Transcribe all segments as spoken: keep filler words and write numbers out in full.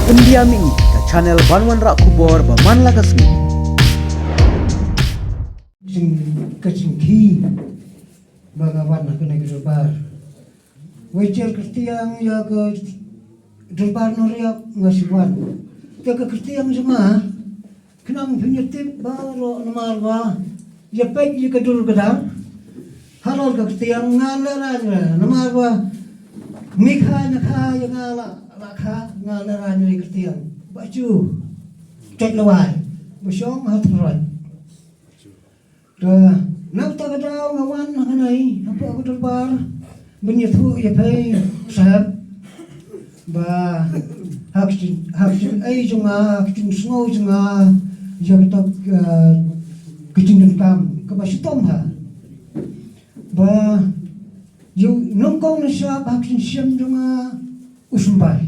Pyndiam ïa ngi ka channel ban wanrah khubor ba man la ka sngi. Jing ka jingkhih ba nga wan ha kane ka dorbar. Wei jer kyrtiang ïa ka dorbar Nongriap nga shu wan. Te ka kyrtiang jong nga, khnang phin ïa tip baroh namar ba ïa peit ïa ka dur ka dar. Halor ka kyrtiang nga lehraiñ re namar ba mi kha na kha ïa nga la la kha nga lehraiñ re kyrtiang. Ba ju tek lawai ba shong ha tyroi. Te na kata ka daw nga wan ha kane hapoh ka dorbar ban ïathuh ïa phi sahep ba ha ka jing ha ka jingaiei jong nga, ha ka jingsngew jong nga ïa kata ka ka jingdonkam kaba shitom ha ba ïa u nyngkong nyngshap ha ka jingshem jong nga u symbai.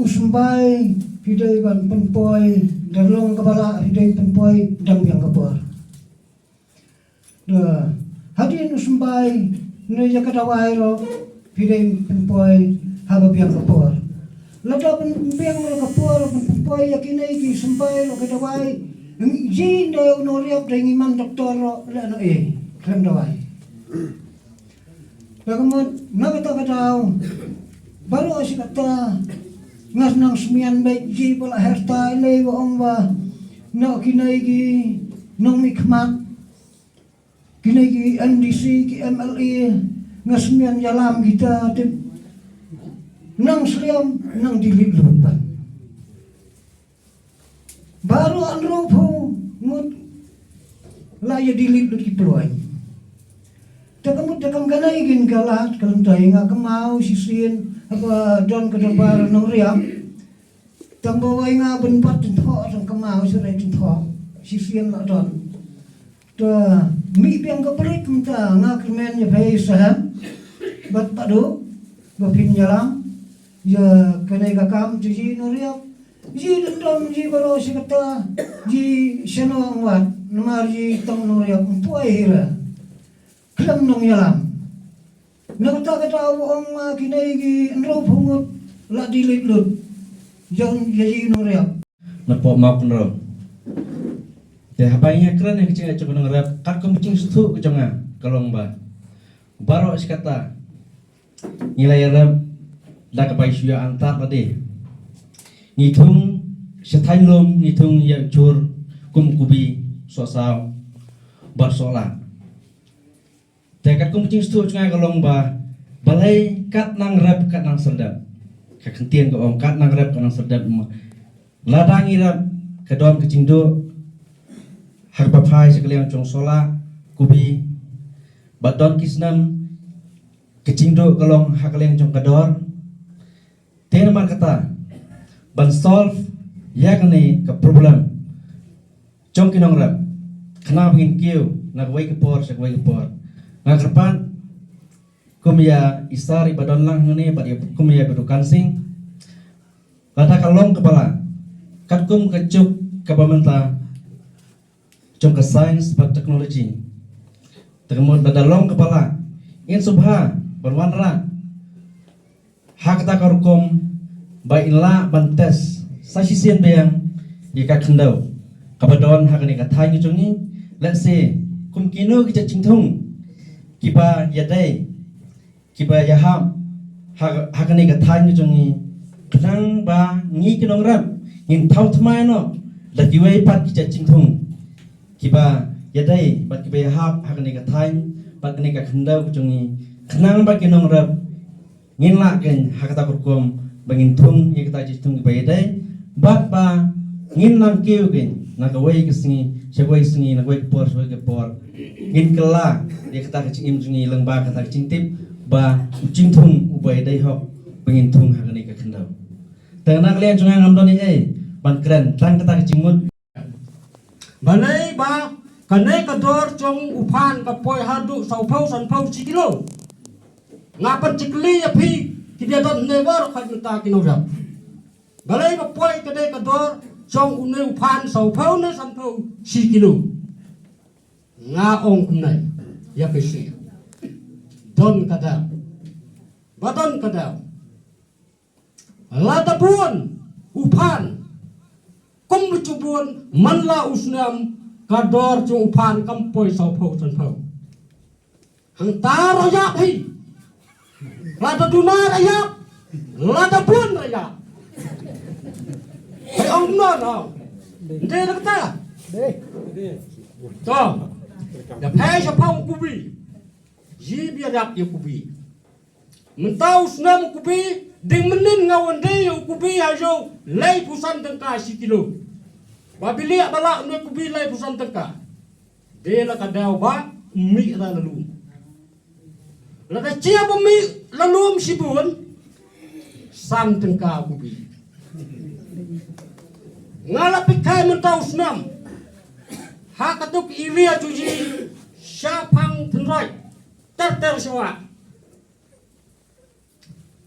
U symbai phi dei ban pynpoi, da long kaba lah phi dei pynpoi dang biang ka por. Da hadien u symbai ne ïa ka dawai ruh phi dei pynpoi haba biang ka por. Lada pynbiang ruh ka por pynpoi ïa kine ki symbai ruh ka dawai, ji dei u nongriap dei ngi man doktor ruh lehnohei khlem dawai. Te ka mut na kata ka daw baroh shi katta nga nang smian beit ji ba la herta lei ba ong ba na kine ki nongmihkhmat, kine ki MDC, ki MLA, nga smian ïalam kita te nang sliam nang delete lut ban. Baroh hynriewphew ngut la ïa delete lut ki ploiñ. Te ka mut te kam kane kin ka lad ka lynti nga kynmaw shisien haba don ka dorbar Nongriap. Tang ba wai nga ban bat tynthoh tang kynmaw shisien tynthoh shisien la don. Te mih biang ka brik mynta nga kyrmen ïa phi sahep bad Padu ba phin ïalam ïa kane ka kam jong ji Nongriap. Ji dang don ji baroh shi katta ji shano ong wat namar ji tang Nongriap ym poi hi re khlem nongïalam. Na kata kata u ong ma kine ki hynriewphew ngut la delete lut jong ïa ji Nongriap. Na pok mawkynrew. Te haba ngi kren ïa ka jingeh jong ka nongrep katkum ka jingsngewthuh ka jong nga ka long ba baroh shi katta ngi la ïarep da kaba shu ïa antad lade. Ngi thung sha thaiñ lum, ngi thung ïa jhur kum kubi, sohsaw bad sohlah. Te katkum ka jingsngewthuh jong nga ka long ba balei kat nang rep kat nang serdep. Ka kyntien ka ong kat nang rep kat nang serdep. Lada ngi rep ka don ka jingduh ha kaba phai sha ka liang jong sohlah, kubi, bad don ki snem ka jingduh ka long ha ka liang jong ka dor. Te namar kata ban solve ïa kane ka problem jong ki nongrep khnang ba ngin kiew na kawei ka por sha kawei ka por. Nga kyrpad kum ïa i Sir iba don lang hangne bad ïa kum ïa i Bah Dukan Singh. Lada ka long kaba lah katkum ka juk kaba mynta jong ka science bad technology. Te ka mut lada long kaba lah ngin sngewbha ban wanrah ha kata ka rukom ba in lah ban test sa shisien biang ïa ka khyndew kaba don ha kane ka thaiñ jong ngi. Let's say kum kino ki jait jingthung kiba ïadei kiba ïahap ha, ha kane ka thaiñ ka jong ngi khnang ba ngi ki nongrep ngin thaw thymmai noh da kiwei pat ki jait jingthung kiba ïadei bad kiba ïahap ha kane ka thaiñ bad kane ka khyndew ka jong ngi khnang ba ki nongrep ngin lah kein ha kata ka rukom ba ngin thung ïa kata ka jingthung kiba ïadei bad ba ngin nang kiew kein na kawei ka sngi sha kawei ka sngi, na kawei ka por sha kawei ka por. Ngin kylla ïa kata ka jingim jong ngi lyngba kata ka jingtip ba u jingthung uba ïadei hok ba ngin thung ha kane ka khyndew. Te na ka liang jong nga ngam don ei ei ban kren tang kata ka jingmut. Balei ba kane ka dor jong u phan ka poi haduh sawphew sanphew shi kilo. Nga pynchikli ïa phi ki ba don ne baroh ka mynta ki nongrep. Balei ba poi kane ka dor jong une u phan sawphew ne sanphew shi kilo. Nga ong kumne ïa phi sha don ka daw. Ba don ka daw. Lada bun u phan, kum ba ju bun man la u snem, ka dor jong u phan kam poi sawphew sanphew. Hangta ruh ïap hi. Lada duna ruh ïap, lada bun ruh ïap. Hei, ong kumno, ong. Nde da kata. To. Da phai shaphang u kubi. Ji bia ïap ïa u kubi. Mynta u snem u kubi, ding mynnin nga wan die ïa u kubi ha jong laiphew san tyngka shi kilo. Ba bilik ba lah une u kubi laiphew san tyngka. Dei la ka daw ba mih ra la lum. Lada jia ba mih la lum shibun, san tyngka u kubi. Nga la pyrkhat mynta u snem. Ha kato ka area jong ji shaphang Tynrai. Ter ter shuwa.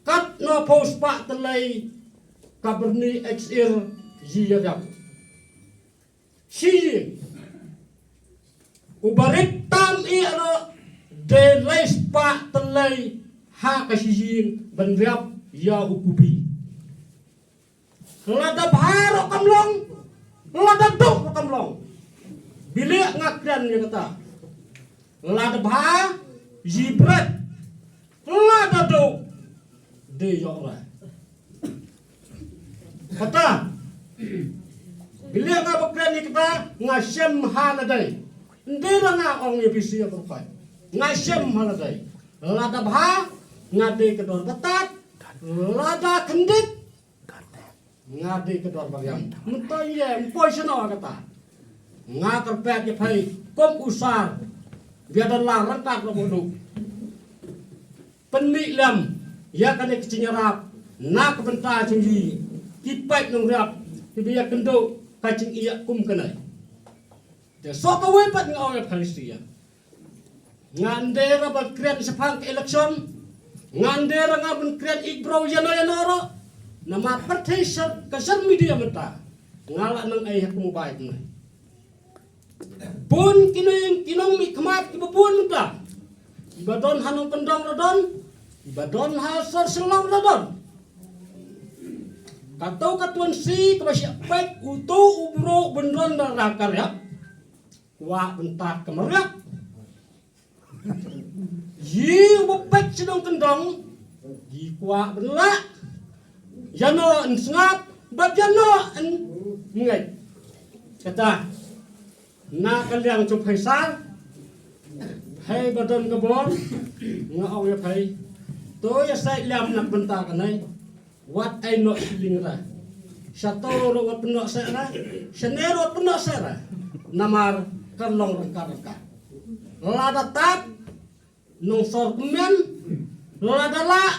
Katno phew spah tylli ka Byrni X-Air ji ïarap. Shi ïing. U barit tam ïa ruh dei lai spah tylli ha ka shi ïing ban ïarap ïa u kubi. Lada bha ruh kam long, lada duk ruh kam long. Bilik nga kren ïa kata. Lada bha, ji bret. Lada duk, dei ïoh re. Kata. Bilik nga ba kren ïa kata, nga shem ha lade. Nde ruh nga ong ïa phi sha baroh. Nga shem ha lade. Lada bha, nga dei ka dor ba tad. Lada kyndit, nga dei ka dor ba riam. Mynta ïa, ym poi shano kata. Nga kyrpad ïa phi, kum u sar. Bia don la ryngkat la buh duk. Pynmih lem ïa kane ka jingïarap na ka bynta jong ngi ki paid nongriap kiba ïakynduh ka jingïaid kum kane. Te shuh kawei pat nga ong ïa phi shisha. Nga nde ruh ban kren shaphang ka election. Nga nde ruh nga ban kren ïa ki briew ïano ïano ruh. Namar pyrthei sha ka social media mynta. Nga la nang ai ha ka mobile mynta. Bun ki nong, ki nongmihkhmat kiba bun mynta. Kiba don ha Nongkyndong ruh don. Kiba don ha sor Shillong ruh don. Kato ka tuan si kaba shah peit uto u briew ban don da ka riap. Kwah ban tad ka mariap. Ïa uba peit sha Nongkyndong, ïa kwah ban lah. Ïano yn sngap, bad ïano yn ngeit. Kata, na ka liang jong phi sar, phi ba don ka bor, nga ong ïa phi. To ïa sait lem na ka bynta kane. Wat ai noh shilling ra. Shato ruh wat pynnoh seh ra. Shane ruh wat pynnoh seh ra. Namar kan long ryngkat ryngkat. Lada tad, Nongsor kmen. Lada lah,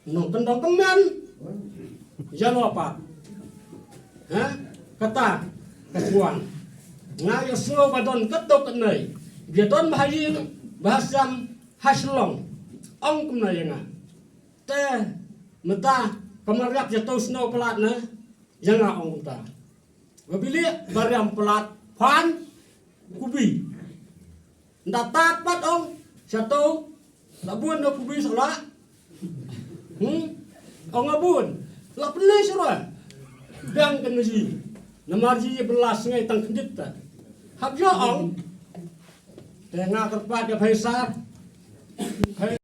Nongkyndong kmen. Ïano pat? Ha? Kata ka shuwa. Nga ïohsngew ba don katto katne. Ba don ba ha ïing, ba ha sem, ha Shillong. Ong kumne ïa nga. Te mynta ka mariap ïa to snow palat ne, ïa nga ong kumta. Ba bilik ba riam palat phan kubi. Nda tad pat ong shato la bun da kubi sala. Hmm? Ong a bun la pynlei sura. Biang kan ji. Namar ji ba la sngai tang kyndit ta. Hap ïa ong. Te nga kyrpad ïa phi sar. Phi